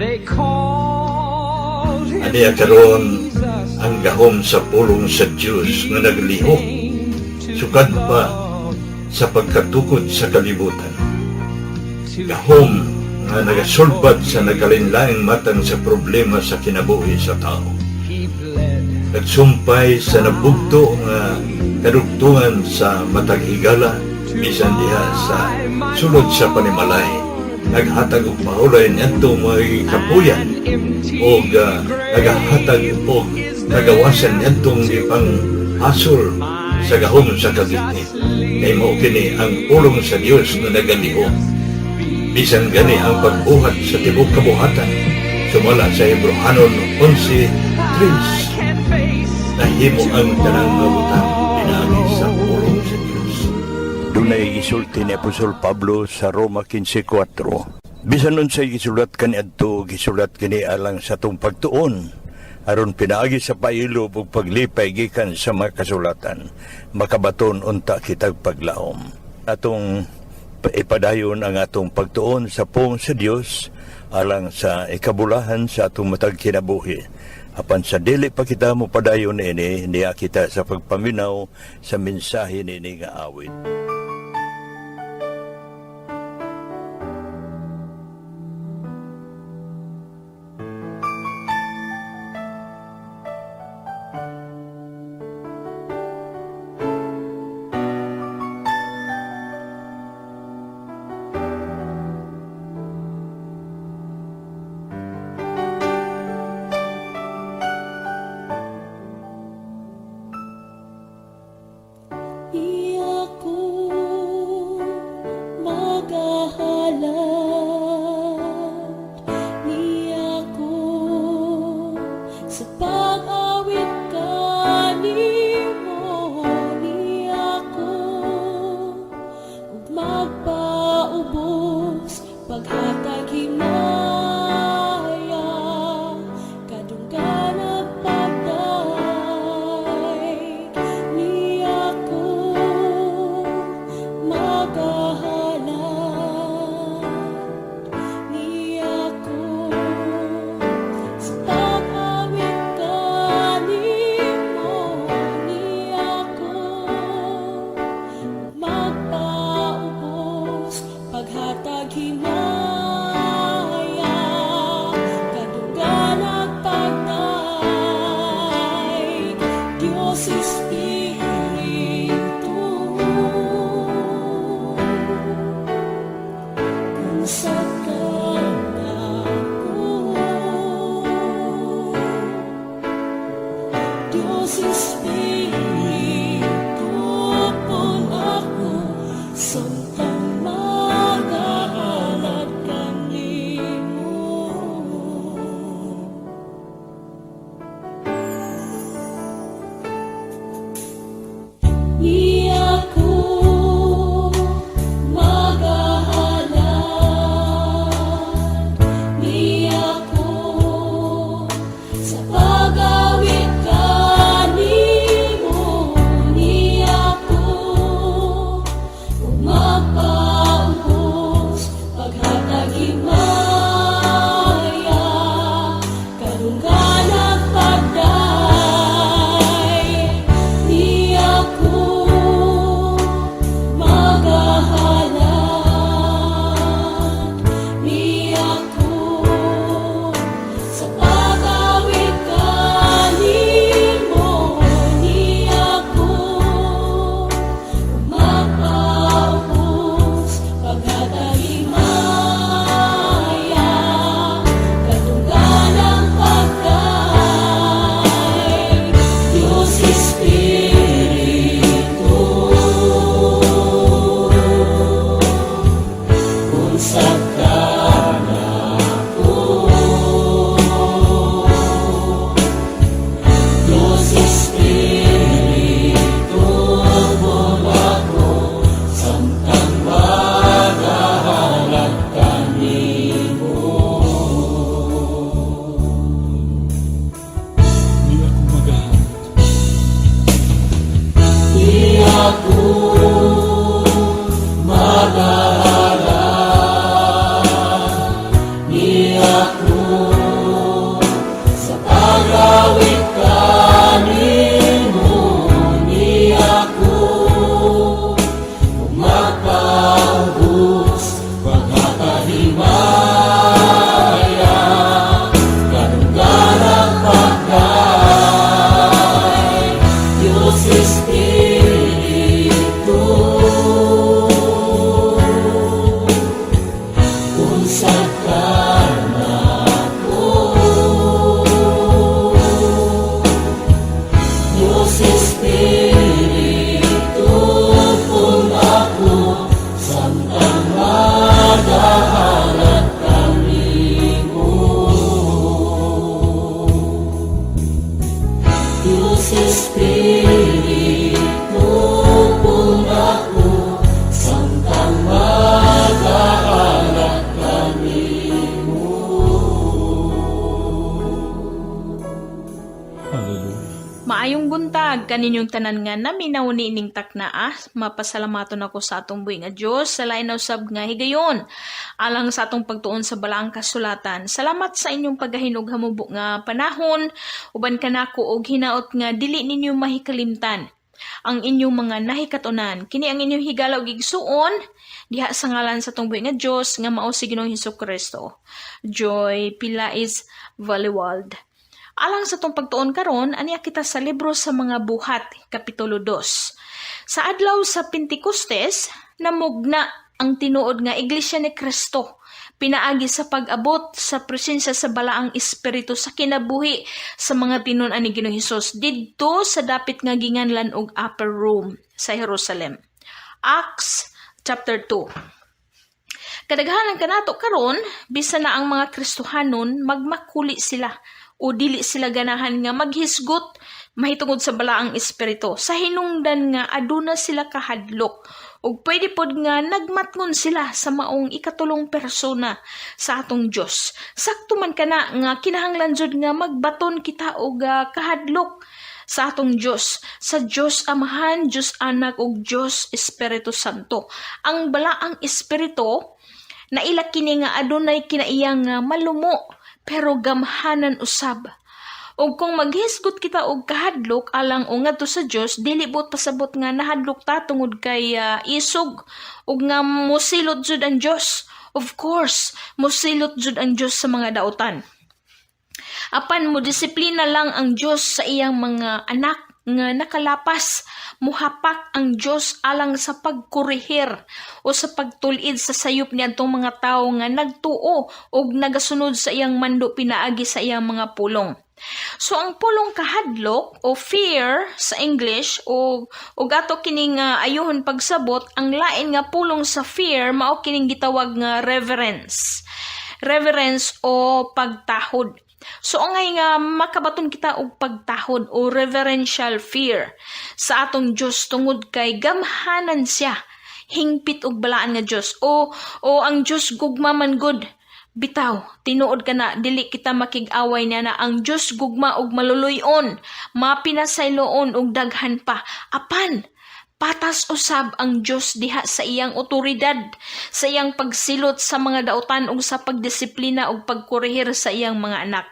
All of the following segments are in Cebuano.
They called him Aniya karon Jesus. ang gahom sa pulong sa Dios nga naglihok sukad pa sa pagkatukod sa kalibutan. Gahom nga nagasulbad sa nagkalainlaing matang sa problema sa kinabuhi sa tao. He bled. Nagsumpay sa nabugto nga kadugtungan sa matag higala, bisan diha sa sulod sa panimalay. Naghatag og pahulay niadto mga kapuyan og nagahatag og kagawasan niadtong gipanghasol sa gahom sa kagitnit. Kay mao kini ang pulong sa Dios nga nagalihok. Bisan gani ang pagbuhat sa tibuok kabuhatan, sumala sa Hebrohanon 11:3, Can't face nahimo ang tanang nga butang pinaagi sa pulong sa Dios. Dunay gisulti ni Apostol Pablo sa Roma 15:4. Bisan unsay gisulat kaniadto, gisulat kini alang sa atong pagtuon, aron pinaagi sa pailob ug paglipay gikan sa mga kasulatan, makabaton unta kitag paglaom. Atong ipadayon ang atong pagtuon sa pulong sa Dios alang sa ikabulahan sa atong matag kinabuhi. Apan sa dili pa kita mopadayon ini, niya kita sa pagpaminaw sa mensahe nini nga awit. Di ako magahalad, ni ako sa pag-awit kanimo, ni ako ug magpaubos paghatag himaya kadunggan ug pagdayeg. Ni ako magahalad, ni ako sa pag-awit kanimo, ni ako magpaubos paghatag himaya kadunggan ug pagdayeg. Dios Espiritu, unsad ka nako. Dios Espiritu, pun ako samtang magahalad kanimo. Ni ako magahalad, ni ako sa pag-awit kanimo, ni ako ug magpaubos paghatag himaya kadunggan ug pagdayeg. Ni ako magahalad, ni ako sa pag-awit kanimo, ni ako magpaubos paghatag himaya. Maayong buntag kaninyong tanan nga naminaw niining taknaa. Mapasalamaton ako sa atong buhi nga Dios sa lain na usab nga higayon alang sa atong pagtuon sa balaang kasulatan. Salamat sa inyong paggahinog hamubo nga panahon uban kanako og hinaot nga dili ninyo mahikalimtan ang inyong mga nahikatunan. Kini ang inyong higala ug igsuon diha sa ngalan sa atong buhi nga Dios nga mao si Ginoong Hesus Kristo. Joy Pilais Vallewald. Alang sa atong pagtuon karon, aniya kita sa libro sa mga Buhat, Kapitulo 2. Sa adlaw sa Pentecostes, namugna ang tinuod nga Iglesia ni Kristo pinaagi sa pag-abot sa presensya sa balaang espiritu sa kinabuhi sa mga tinun-an ni Ginoong Hesus didto sa dapit nga ginganlan og Upper Room sa Jerusalem. Acts chapter 2. Kadaghanan kanato karon, bisan na ang mga Kristohanon, magmakuli sila o dili sila ganahan nga maghisgot mahitungod sa balaang espiritu sa hinungdan nga aduna sila kahadlok ug pwede pod nga nagmatngon sila sa maong ikatulong persona sa atong Dios. Sakto man kana nga kinahanglan jud nga magbaton kita og kahadlok sa atong Dios, sa Dios Amahan, Dios Anak ug Dios Espiritu Santo. Ang balaang espiritu, naila kini nga adunay kinaiya nga malumo pero gamhanan usab. Ug kung maghisgot kita og kahadlok alang o ngadto sa Dios, dili buot pasabot nga nahadlok ta tungod kay isog ug nga mosilot jud ang Dios. Of course, mosilot jud ang Dios sa mga dautan. Apan mo disiplina lang ang Dios sa iyang mga anak nga nakalapas. Muhapak ang Dios alang sa pagkorehir o sa pagtul-id sa sayop niadtong mga tawo nga nagtuo og nagasunod sa iyang mando pinaagi sa iyang mga pulong. So ang pulong kahadlok o fear sa English o ug ato kining ayuhon pagsabot, ang lain nga pulong sa fear mao kining gitawag nga reverence. Reverence o pagtahod. So angay nga makabaton kita og pagtahod o reverential fear sa atong Dios tungod kay gamhanan siya, hingpit og balaan nga Dios o ang Dios gugma man gud. Bitaw, tinuod kana, dili kita makig-away niya na ang Dios gugma og maluluy-on, mapinasayloon og daghan pa. Apan patas usab ang Dios diha sa iyang otoridad, sa iyang pagsilot sa mga dautan ug sa pagdisiplina ug pagkorehir sa iyang mga anak.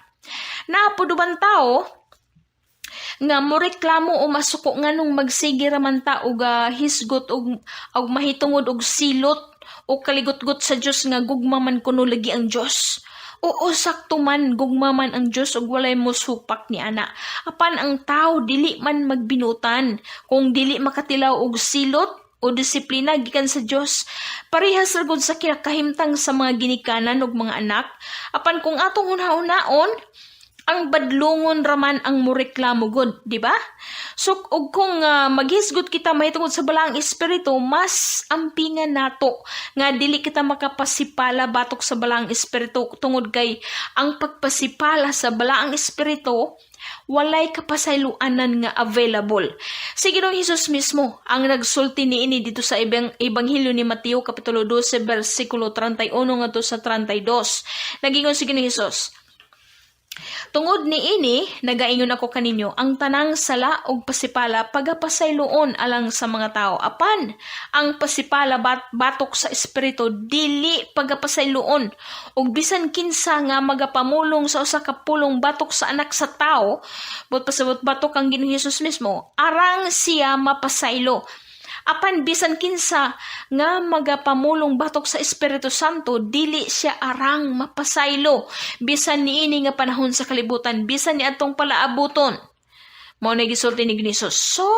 Naa pod uban tao nga moreklamo o masuko nganong magsige raman ta og hisgot og mahitungod og silot o kaligutgot sa Dios nga gugma man kuno lagi ang Dios. Oo, sakto man, gugma man ang Dios ug walay mosupak ni ana. Apan ang tao dili man magbinutan kung dili makatilaw og silot o disiplina gikan sa Dios. Parehas ra gud sa kinakahimtang sa mga ginikanan ug mga anak. Apan kung atong hunahunahon, ang badlongon raman ang moreklamo gud, di ba? So ug kung maghisgot kita mahitungod sa balaang espiritu, mas ampingan nato nga dili kita makapasipala batok sa balaang espiritu tungod kay ang pagpasipala sa balaang espiritu walay kapasayloanan nga available. Si Ginoong Hesus mismo ang nagsulti niini dito sa Ebanghelyo ni Mateo kapitulo 12 bersikulo 31 ngadto sa 32. Nagingon si Ginoong Hesus, "Tungod niini, nagaingon ako kaninyo, ang tanang sala og pasipala pagapasayloon alang sa mga tao. Apan ang pasipala batok sa espiritu dili pagapasayloon. Ug bisan kinsa nga magapamulong sa usa ka pulong batok sa Anak sa Tawo," buot pasabot batok ang Ginoong Hesus mismo, "arang siya mapasaylo. Apan bisan kinsa nga magapamulong batok sa Espiritu Santo, dili siya arang mapasaylo bisan niini nga panahon sa kalibutan, bisan ni atong palaabuton." Mao na gisulti ni Hesus. So,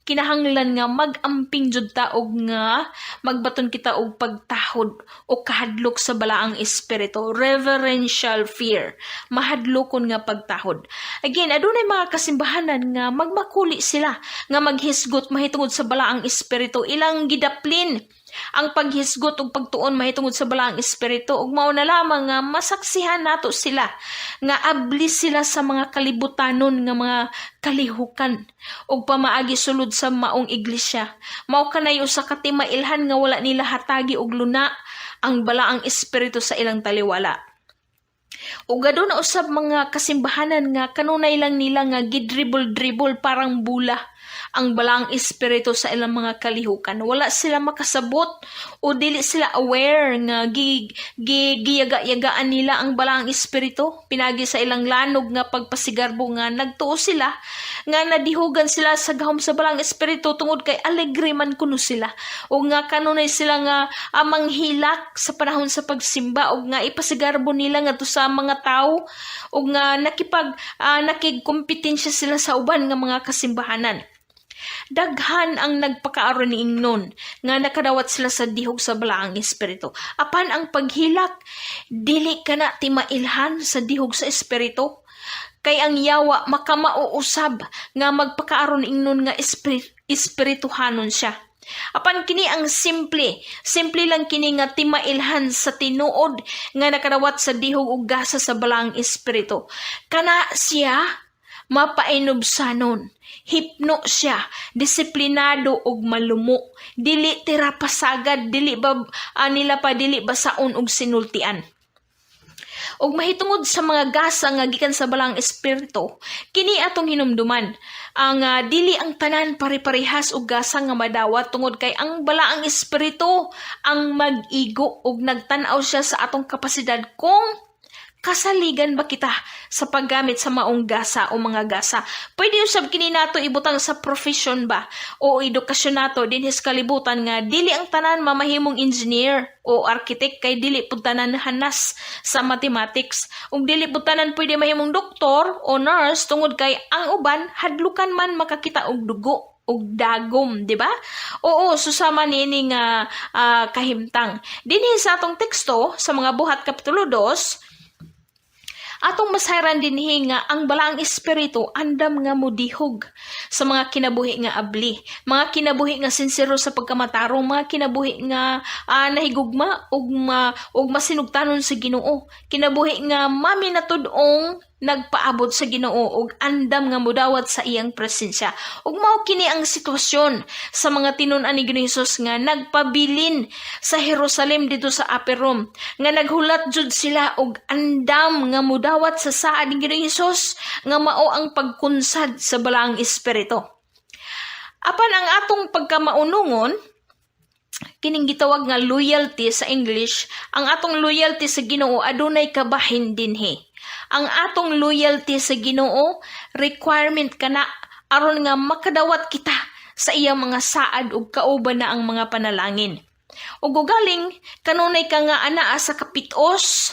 kinahanglan nga mag-amping jud ta og nga magbaton kita og pagtahod o kahadlok sa balaang espiritu, reverential fear, mahadlokon nga pagtahod. Again, adunay mga kasimbahanan nga magmakuli sila nga maghisgot mahitungod sa balaang espiritu. Ilang gidaplin ang paghisgot ug pagtuon mahitungod sa balaang espiritu ug mao na lamang nga masaksihan nato sila nga abli sila sa mga kalibutanon nga mga kalihukan ug pamaagi sulod sa maong iglesia. Mao kanay usa ka timailhan nga wala nila hatagi og luna ang balaang espiritu sa ilang taliwala. Ug aduna usab mga kasimbahanan nga kanunay lang nila nga gidribble-dribble parang bula ang Balaang Espiritu sa ilang mga kalihukan. Wala sila makasabot o dili sila aware nga gi, gi, giyaga-yagaan nila ang Balaang Espiritu pinagi sa ilang lanog nga pagpasigarbo nga nagtuo sila nga nadihugan sila sa gahom sa Balaang Espiritu tungod kay alegre man kuno sila o nga kanunay sila nga amang hilak sa panahon sa pagsimba og nga ipasigarbo nila ngadto sa mga tawo ug nga nakigkompetensya sila sa uban nga mga kasimbahanan. Daghan ang nagpakaaron ni ingnon nga nakadawat sila sa dihog sa Balaang Espiritu. Apan ang paghilak, dili kana timailhan sa dihog sa Espiritu. Kay ang yawa makamauusab nga magpakaaron ingnon nga espirituhanon siya. Apan kini ang simple, simple lang kini nga timailhan sa tinuod nga nakadawat sa dihog ug gasa sa Balaang Espiritu. Kana siya mapainubsanon. Hipno siya, disiplinado ug malumo. Dili tira pasagad, dili ba nila pa dili basaon og sinultian. Ug mahitungod sa mga gasa nga gikan sa Balaang Espiritu, kini atong hinumduman. Ang dili ang tanan pare-parehas og gasa nga madawat tungod kay ang Balaang Espiritu ang mag-igo ug nagtan-aw siya sa atong kapasidad kung kasaligan ba kita sa paggamit sa maong gasa o mga gasa. Pwede usab kini nato ibutang sa profession ba o edukasyon nato dinhi sa kalibutan nga dili ang tanan mamahimong engineer o architect kay dili pud tanan hanas sa mathematics, ug dili pud tanan pwede mahimong doktor o nurse tungod kay ang uban hadlukan man makakita og dugo og dagom, di ba? Oo, susama niini nga kahimtang. Dinhi sa atong teksto sa mga Buhat kapitulo 2, atong masayran dinhi nga ang Balaang Espiritu andam nga modihog sa mga kinabuhi nga abli, mga kinabuhi nga sinsero sa pagkamatarong, mga kinabuhi nga nahigugma ug masinugtanon sa Ginoo, kinabuhi nga maminatud-ong nagpaabot sa Ginoo ug andam nga modawat sa iyang presensya. Ug mao kini ang sitwasyon sa mga tinun-an ni Ginoong Hesus nga nagpabilin sa Jerusalem didto sa Upper Room, nga naghulat jud sila og andam nga modawat sa saad ni Ginoong Hesus nga mao ang pagkunsad sa Balaang Espiritu. Apan ang atong pagkamaunungon, kining gitawag nga loyalty sa English, ang atong loyalty sa Ginoo adunay kabahin dinhi. Ang atong loyalty sa Ginoo, requirement kana aron nga makadawat kita sa iyang mga saad ug kauban na ang mga panalangin. Ug ugaling kanunay ka nga anaa sa kapitos,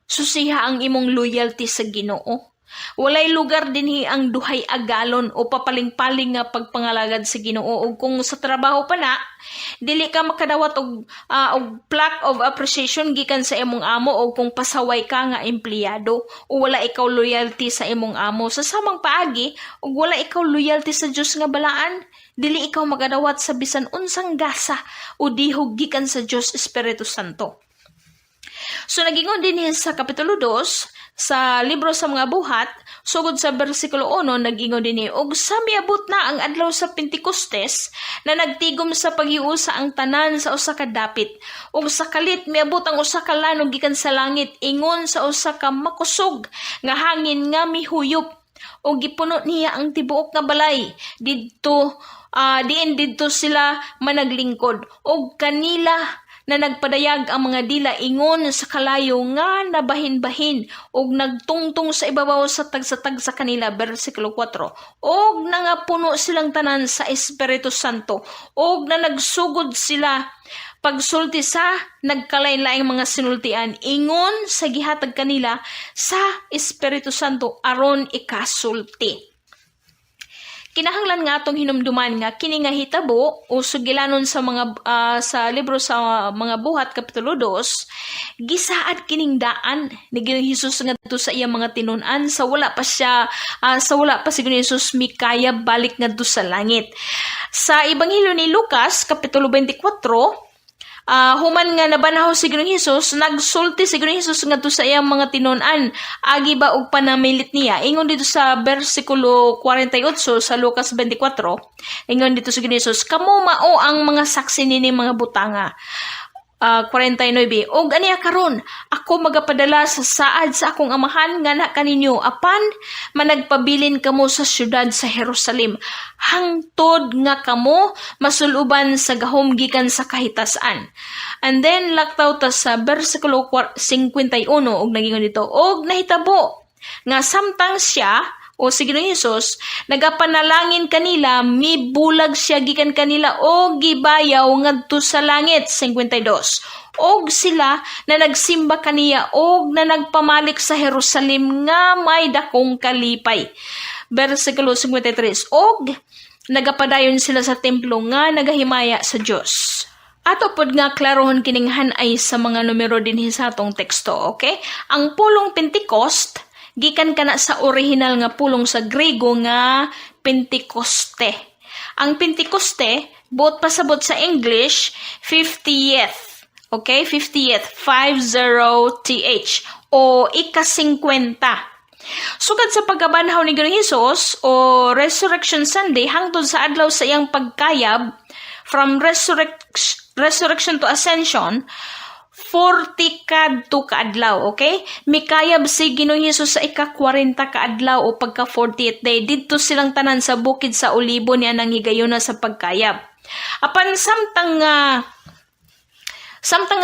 susiha ang imong loyalty sa Ginoo. Walay lugar dinhi ang duhay agalon o papaling-paling nga pagpangalagad sa Ginoo. Ug kung sa trabaho pa na, dili ka makadawat og plaque of appreciation gikan sa imong amo, o kung pasaway ka nga empleyado o wala ikaw loyalty sa imong amo. Sa samang paagi, ug wala ikaw loyalty sa Dios nga balaan, dili ikaw makadawat sa bisan unsang gasa o dihog gikan sa Dios Espiritu Santo. So nagingon din sa kapitulo 2 sa libro sa mga Buhat, sugod sa bersikulo 1, nag-ingon din, "Og sa miabot na ang adlaw sa Pentecostes na nagtigom sa paghiusa ang tanan sa usa ka dapit. Ug sa kalit miabot ang usa ka lanog gikan sa langit ingon sa usa ka makusog nga hangin nga mihuyop ug gipuno niya ang tibuok nga balay didto diin didto sila managlingkod. Ug kanila na nagpadayag ang mga dila ingon sa kalayo nga nabahin-bahin ug nagtungtong sa ibabaw sa tagsa-tagsa kanila." Bersikulo 4, "Og nangapuno silang tanan sa Espiritu Santo ug na nagsugod sila pagsulti sa nagkalain-laing mga sinultian ingon sa gihatag kanila sa Espiritu Santo aron ikasulti." Kinahanglan nga atong hinumduman nga kini nga hitabo o sugilanon sa libro sa mga Buhat kapitulo 2, gisaad kining daan ni Ginoong Hesus ngadto sa iyang mga tinun-an sa wala pa si Ginoong Hesus mikaya balik ngadto sa langit. Sa Ebanghelyo ni Lucas kapitulo 24, human nga nabanhaw si Ginoong Hesus, nagsulti si Ginoong Hesus ngadto sa iyang mga tinun-an. Agi ba og panamilit niya? Ingon dito sa bersikulo 48 sa Lucas 24, ingon dito si Ginoong Hesus, "Kamo mao ang mga saksi nini mga butanga." 49. "Og aniya karon, ako magapadala sa saad sa akong Amahan nganha kaninyo, apan managpabilin kamo sa syudad sa Jerusalem hangtod nga kamo masuluban sa gahom gikan sa kahitasan." And then laktaw ta sa versikulo 51, og nagingon dito, "Og nahitabo nga samtang siya," o si Ginoong Hesus, "nagapanalangin kanila, mibulag siya gikan kanila og gibayaw ngadto sa langit." 52. "Og sila na nagsimba kaniya og na nagpamalik sa Jerusalem nga may dakong kalipay." Versikulo 53. "Og nagapadayon sila sa templo nga nagahimaya sa Dios." Ato pod nga klarohon kining han-ay sa mga numero dinhi sa atong teksto, okay? Ang pulong Pentecost gikan kana sa orihinal nga pulong sa Grego nga Pentecoste. Ang Pentecoste, buot pasabot sa English, 50th. Okay? 50th, 50th o ika-50. Sukad sa pagkabanhaw ni Ginoong Hesus o Resurrection Sunday hangtod sa adlaw sa iyang pagkayab, from resurrection to ascension, 40 kadto kaadlaw, okay? Mikayab si Ginoong Hesus sa ika-40 kaadlaw o pagka 40th day. Didto silang tanan sa bukid sa Olibo niya nang higayuna sa pagkayab. Apan samtang nga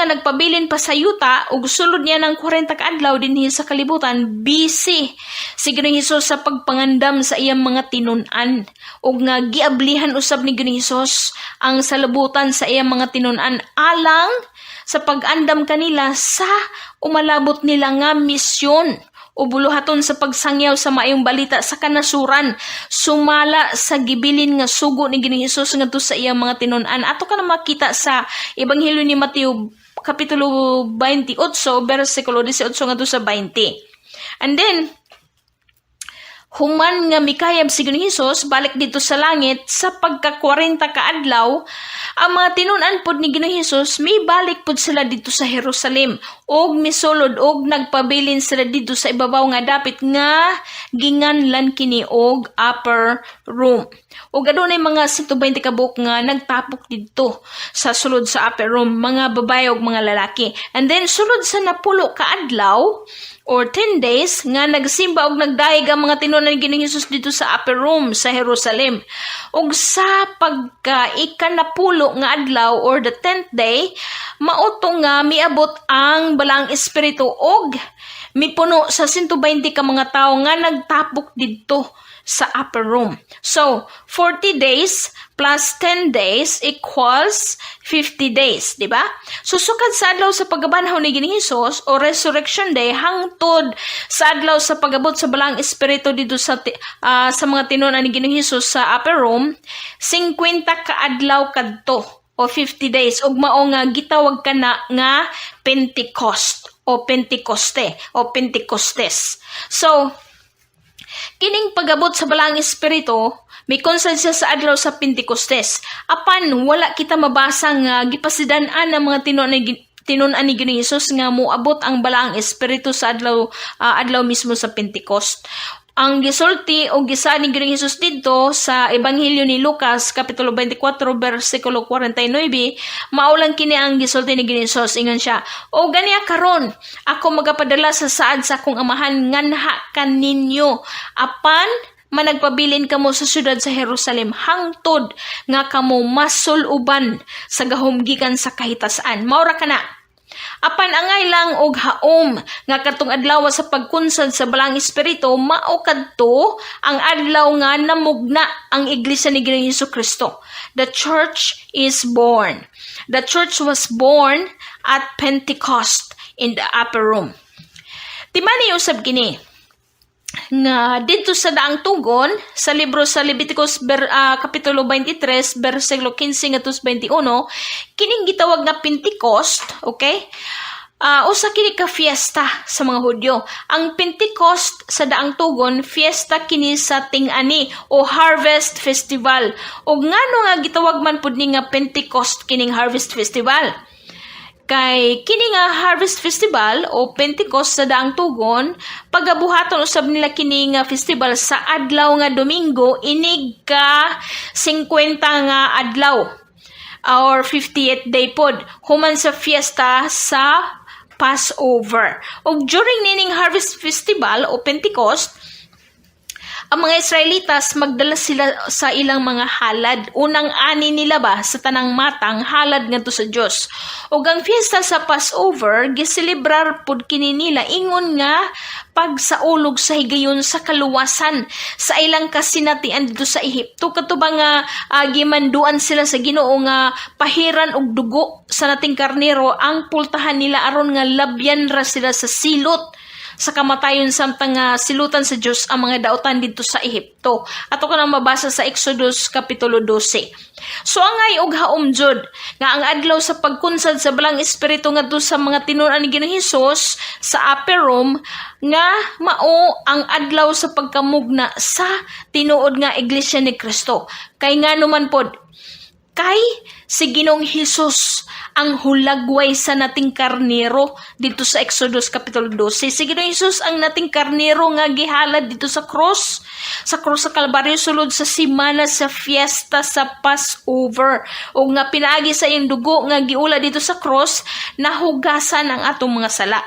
nagpabilin pa sa yuta ug sulod niya ng 40 kaadlaw dinhi sa kalibutan, busy si Ginoong Hesus sa pagpangandam sa iyang mga tinun-an, ug nga giablihan usab ni Ginoong Hesus ang salabutan sa iyang mga tinun-an alang sa pag-andam kanila sa umalabot nila nga misyon o buluhaton sa pagsangyaw sa maayong balita sa kanasuran, sumala sa gibilin nga sugo ni Ginoong Hesus ngadto sa iyang mga tinun-an. Ato ka na makita sa Ebanghelyo ni Mateo kapitulo 28 bersikulo 18 ngadto sa 20. And then human nga mikayab si Ginoong Hesus balik dito sa langit sa pagka 40 kaadlaw, ang mga tinun-an pod ni Ginoong Hesus mibalik pod sila dito sa Jerusalem og misulod og nagpabilin sila dito sa ibabaw nga dapit nga ginganlan kini og upper room. Ug adunay mga 120 ka buok nga nagtapok didto sa sulod sa upper room, mga babae ug mga lalaki. And then sulod sa 10 ka adlaw or 10 days nga nagsimba og nagdayeg ang mga tinun-an ni Ginoong Hesus dito sa upper room sa Jerusalem. Ug sa pagka ikanapulo nga adlaw or the 10th day, mao to nga miabot ang Balaang Espiritu og mipuno sa 120 ka mga tawo nga nagtapok didto sa upper room. So, 40 days plus 10 days equals 50 days, di ba? So, sukad sa adlaw sa pagkabanhaw ni Ginoong Hesus o Resurrection Day hangtod sa adlaw sa pag-abot sa Balaang Espiritu dito sa mga tinun-an ni Ginoong Hesus sa upper room, 50 ka adlaw kadto o 50 days, ug mao nga gitawag kana nga Pentecost o Pentecoste o Pentecostes. So, kining pag-abot sa Balaang Espiritu, mikonsad siya sa adlaw sa Pentecostes. Apan wala kita mabasa nga gipasidan-an ang mga tinun-an ni Ginoong Hesus nga moabot ang Balaang Espiritu sa adlaw mismo sa Pentecost. Ang gisulti o gisaad ni Ginoong Hesus didto sa Ebanghelyo ni Lucas kapitulo 24 bersikulo 49, mao lang kini ang gisulti ni Ginoong Hesus. Ingon siya, "O ganiya karon, ako magapadala sa saad sa akong Amahan nganha kaninyo, apan managpabilin kamo sa syudad sa Jerusalem hangtod nga kamo masul-uban sa gahom gikan sa kahitasan." Mao ra kana. Apan angay lang og haom nga katong adlaw sa pagkunsad sa Balaang Espiritu mao kadto ang adlaw nga namugna ang Iglesia ni Ginoong Hesus Kristo. The church is born. The church was born at Pentecost in the upper room. Timani usab kini nga didto sa Daang Tugon sa libro sa Leviticus kapitulo 23 bersikulo 15 ngadto sa 21, kining gitawag nga Pentecost, okay? Usa kini ka fiesta sa mga Hudyo. Ang Pentecost sa Daang Tugon, fiesta kini sa ting-ani o harvest festival. Ug ngano nga gitawag man pud ni nga Pentecost kining harvest festival? Kay kini nga harvest festival o Pentecost sa Daang Tugon, pagabuhaton usab nila kini nga festival sa adlaw nga Domingo inig ka 50 nga adlaw. or 50th day pod human sa fiesta sa Passover. Ug during nining harvest festival o Pentecost, ang mga Israelitas magdala sila sa ilang mga halad. Unang ani nila ba sa tanang matang halad ngadto sa Dios. Ug ang fiesta sa Passover giselebrar pud kini nila ingon nga pagsaulog sa higayon sa kaluwasan sa ilang kasinatian didto sa Ehipto, kato ba nga gimanduan sila sa Ginoo nga pahiran og dugo sa nating karnero ang pultahan nila aron nga labyan ra sila sa silot sa kamatayon samtang nga silutan sa Dios ang mga dautan didto sa Ehipto. Ato ka nang mabasa sa Exodus kapitulo 12. So angay og haom jud nga ang adlaw sa pagkunsad sa Balaang Espiritu ngadto sa mga tinun-an ni Ginoong Hesus sa Upper Room nga mao ang adlaw sa pagkamugna sa tinuod nga Iglesia ni Kristo. Kay ngano man pod? Kay si Ginoong Hesus ang hulagway sa nating karnero didto sa Exodus kapitulo 12. Si Ginoong Hesus ang nating karnero nga gihalad didto sa cross sa Kalbaryo sulod sa simana sa fiesta sa Passover. O nga pinaagi sa iyang dugo nga giula didto sa cross, nahugasan ang atong mga sala.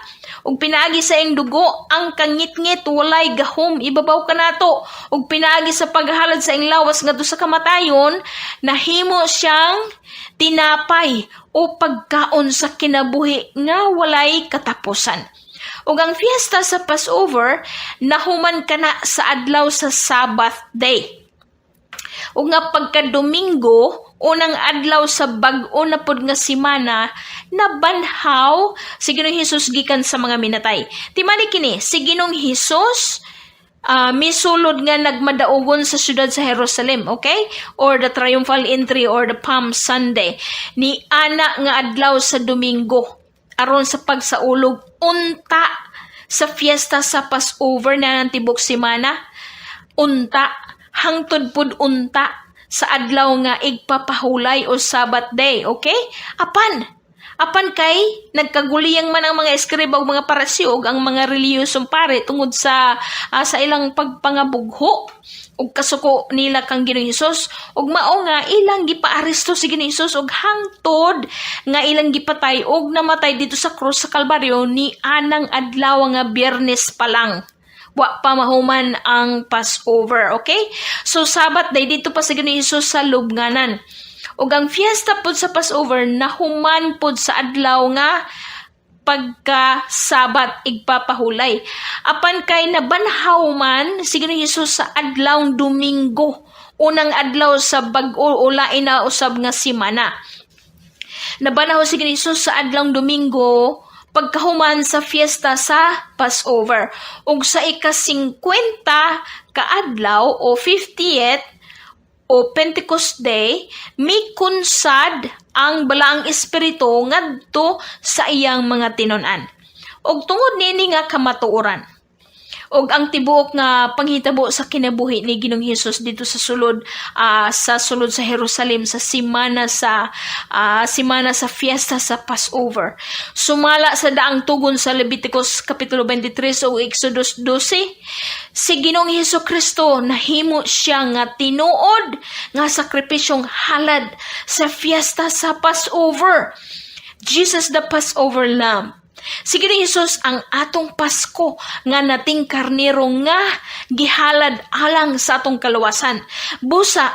Ug pinaagi sa iyang dugo, ang kangitngit walay gahom ibabaw kanato. Ug pinaagi sa paghalad sa iyang lawas ngadto sa kamatayon, nahimo siyang tinapay o pagkaon sa kinabuhi nga walay katapusan. Ug ang fiesta sa Passover nahuman kana sa adlaw sa Sabbath day. Ug nga pagka Domingo, unang adlaw sa bag-o na pod nga simana, nabanhaw si Ginoong Hesus gikan sa mga minatay. Timani kini, si Ginoong Hesus misulod nga nagmadaugon sa syudad sa Jerusalem, okay? Or the triumphal entry or the Palm Sunday. Ni ana nga adlaw sa Domingo aron sa pagsaulog unta sa fiesta sa Passover na ng tibok semana, unta hangtod pud unta sa adlaw nga igpapahulay o Sabbath day, okay? Apan kay nagkaguliyang man ang mga eskriba ug mga Pariseo ug ang mga relihiyosong pare tungod sa ilang pagpangabugho ug kasuko nila kang Ginoong Hesus, ug mao nga ilang gipaaresto si Ginoong Hesus ug hangtod nga ilang gipatay ug namatay didto sa krus sa Kalbaryo ni anang adlaw nga Biyernes pa lang, wa pa mahuman ang Passover, okay? So Sabbath day didto pa sa Ginoong Hesus sa lubnganan. Ug ang fiesta pod sa Passover nahuman pod sa adlaw nga pagka Sabat, igpapahulay. Apan kay nabanhaw man si Ginoong Hesus sa adlaw Domingo, unang adlaw sa bag-o o lain na usab nga simana. Nabanhaw si Ginoong Hesus sa adlaw Domingo pagkahuman sa fiesta sa Passover. Ug sa ika-50 kaadlaw o 50th o Pentecost Day, mikunsad ang Balaang Espiritu ngadto sa iyang mga tinun-an. Ug tungod niini nga kamatuoran, ug ang tibuok nga panghitabo sa kinabuhi ni Ginoong Hesus didto sa sulod sa Jerusalem sa simana sa fiesta sa Passover, sumala sa daang tugon sa Leviticus kapitulo 23 ug Exodus 12, si Ginoong Hesus Kristo nahimo siya nga tinuod nga sakripisyong halad sa fiesta sa Passover. Jesus the Passover Lamb. Si Ginoong Hesus ang atong Pasko nga nating karnero nga gihalad alang sa atong kaluwasan. Busa,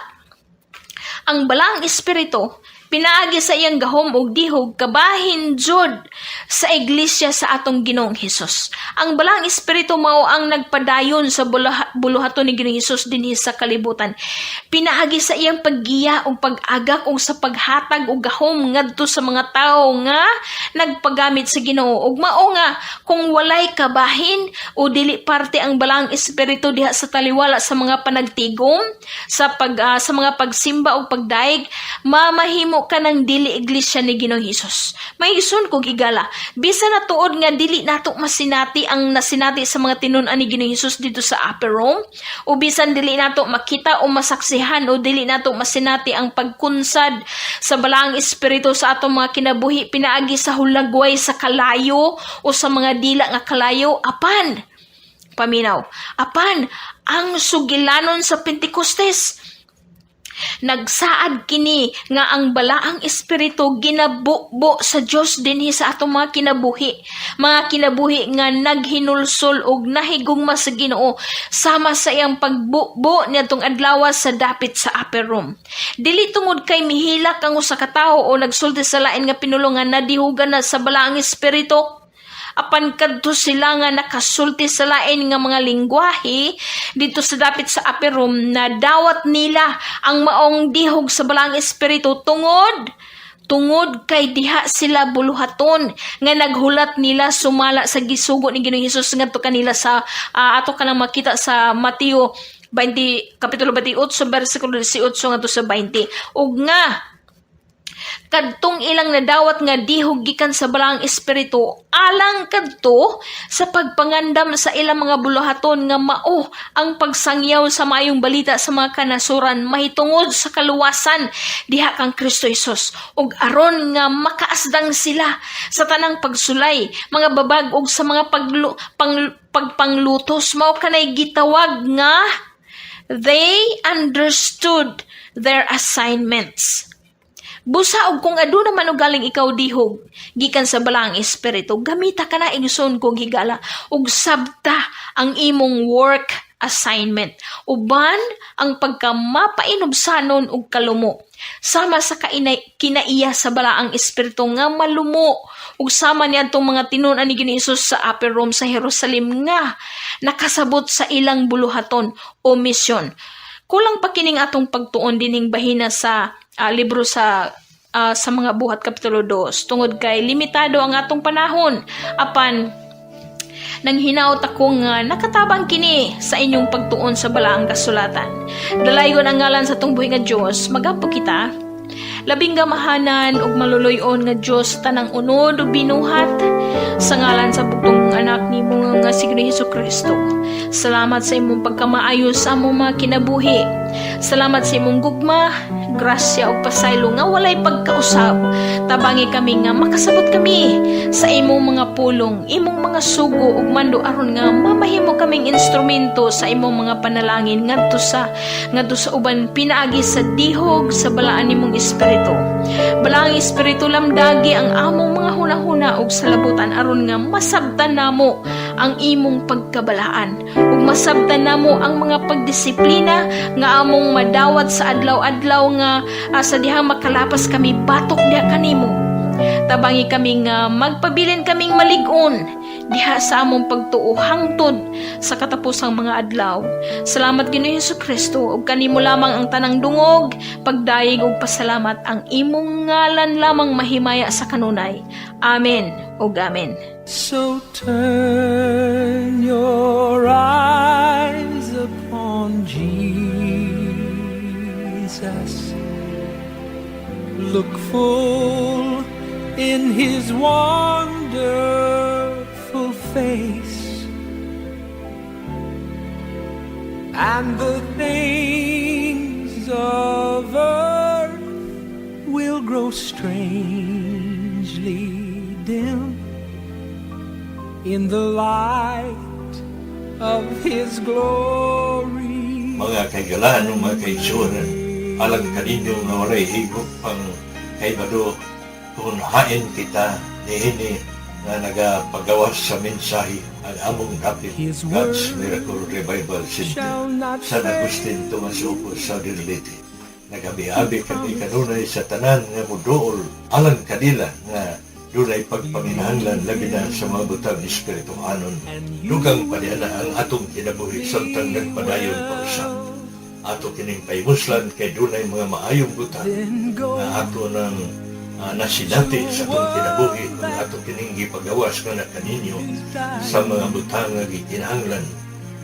ang Balaang Espiritu pinaagi sa iyang gahom ug dihog kabahin jud sa iglesia sa atong Ginoong Hesus. Ang Balaang Espiritu mao ang nagpadayon sa buluhaton ni Ginoong Hesus dinhi sa kalibutan. Pinaagi sa iyang paggiya ug pag-agak ug sa paghatag og gahom ngadto sa mga tawo nga nagpagamit sa Ginoo. Ug mao nga kung walay kabahin o dili parte ang Balaang Espiritu diha sa taliwala sa mga panagtigom, sa mga pagsimba ug pagdayeg, mamahimo ka ng dili iglesia ni Ginoong Hesus. Mga igsoon kog higala, bisan na tuod nga dili nato masinati ang nasinati sa mga tinun-an ni Ginoong Hesus didto sa Upper Room, o bisan dili nato makita o masaksihan o dili nato masinati ang pagkunsad sa Balaang Espiritu sa atong mga kinabuhi pinaagi sa hulagway sa kalayo o sa mga dila nga kalayo, apan paminaw, apan ang sugilanon sa Pentecostes Nagsaad kini nga ang Balaang Espiritu ginabubo sa Dios dinhi sa atong mga kinabuhi. Mga kinabuhi nga naghinulsol og nahigugma sa Ginoo sama sa iyang pagbubo niadtong adlaw sa dapit sa upper room. Dili tungod kay mihilak ang usa ka tawo o nagsulti sa lain nga pinulungan, nadihugan na sa Balaang Espiritu. Apan kadto sila nga nakasulti sa lain nga mga lingwahe dito sa dapit sa upper room, na dawat nila ang maong dihog sa Balaang Espiritu tungod kay diha sila buluhaton nga naghulat nila sumala sa gisugo ni Ginoong Hesus ngadto kanila sa ato kanang makita sa Mateo 20, kapitulo 28, bersikulo 18 ngadto sa 20, ug nga kadtong ilang nadawat nga dihog gikan sa Balaang Espiritu alang kadto sa pagpangandam sa ilang mga buluhaton nga mao ang pagsangyaw sa Maayong Balita sa mga kanasuran mahitungod sa kaluwasan diha kang Kristo Hesus, ug aron nga makaasdang sila sa tanang pagsulay, mga babag ug sa mga pagpanglutos. Mao kanay gitawag nga they understood their assignments. Busa og kung aduna man og galing ikaw dihog gikan sa Balaang Espiritu, gamita ka na, igsoon kong higala, ug sabta ang imong work assignment. Uban ang pagkamapainubsanon ug kalumo. Sama sa kinaiya sa Balaang Espiritu nga malumo ug sama niadtong mga tinun-an ni Ginoong Hesus sa upper room sa Jerusalem nga nakasabot sa ilang buluhaton o misyon. Kulang pa kining atong pagtuon dining bahina sa libro sa Mga Buhat kapitulo 2 tungod kay limitado ang atong panahon, apan nang hinaot ako nga nakatabang kini sa inyong pagtuon sa Balaang Kasulatan. Dalaygon ang ngalan sa atong buhi nga Dios. Magampo kita. Labing gamahanan ug maluluy-on nga Dios, tanang unod ug binuhat, sa ngalan sa bugtong anak nimo nga si Ginoong Hesus Kristo. Salamat sa imong pagkamaayo sa among mga kinabuhi. Salamat sa imong gugma, grasya ug pasaylo nga walay pagkausab. Tabangi kami nga makasabot kami sa imong mga pulong, imong mga sugo ug mando aron nga mamahimo kaming instrumento sa imong mga panalangin ngadto sa uban pinaagi sa dihog sa balaan nimong Espiritu. Balaang Espiritu, lamdagi ang among mga hunahuna ug salabutan aron nga masabtan namo ang imong pagkabalaan ug masabtan namo ang mga pagdisiplina nga among madawat sa adlaw-adlaw nga sa dihang makalapas kami batok diha kanimo. Tabangi kami nga magpabilin kaming malig-on diha sa among pagtuo hangtod sa katapusang mga adlaw. Salamat, Ginoong Hesus Kristo, ug kanimo lamang ang tanang dungog, pagdayeg ug pasalamat. Ang imong ngalan lamang mahimaya sa kanunay. Amen ug amen. So turn your eyes upon Jesus. Look full in his wonderful face, and the things of earth will grow strangely dim in the light of his glory. Mga kahigalaan ug mga kaigsuonan, alang kaninyo nga walay higop pang kahibalo kung hain kita niini nga nagapagawas sa mensahe, ang among dapit His God's word Miracle Revival Center, shall not San Agustin, Tomas Opo, Southern Leyte. Nagabi-abi kami kanunay sa tanan nga muduol alang kanila nga dunay pagpanginahanglan, labi na sa mga butang espirituhanon. Dugang pa na ang atong kinabuhi samtang nagpadayon pa usab. Ato kining pahimuslan kay dunay mga maayong butang Then go nga ato nang nasinati sa atong kinabuhi kung ato kining gipagawas nga na kaninyo sa mga butang nga gikinahanglan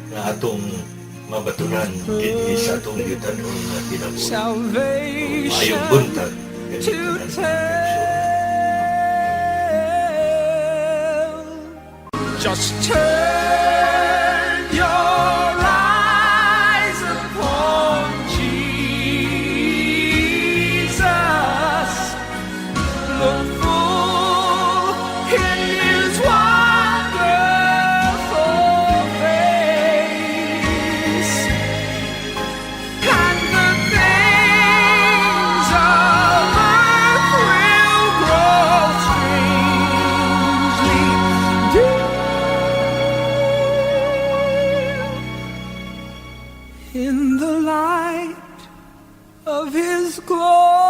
nga atong mabatunan dinhi sa atong yutanon nga kinabuhi. Salvation Maayong buntag to kaninyong tanan, mga kaigsuonan. tell. Just turn your eyes upon Jesus. Look full in his wonderful face, and the things Of His glory.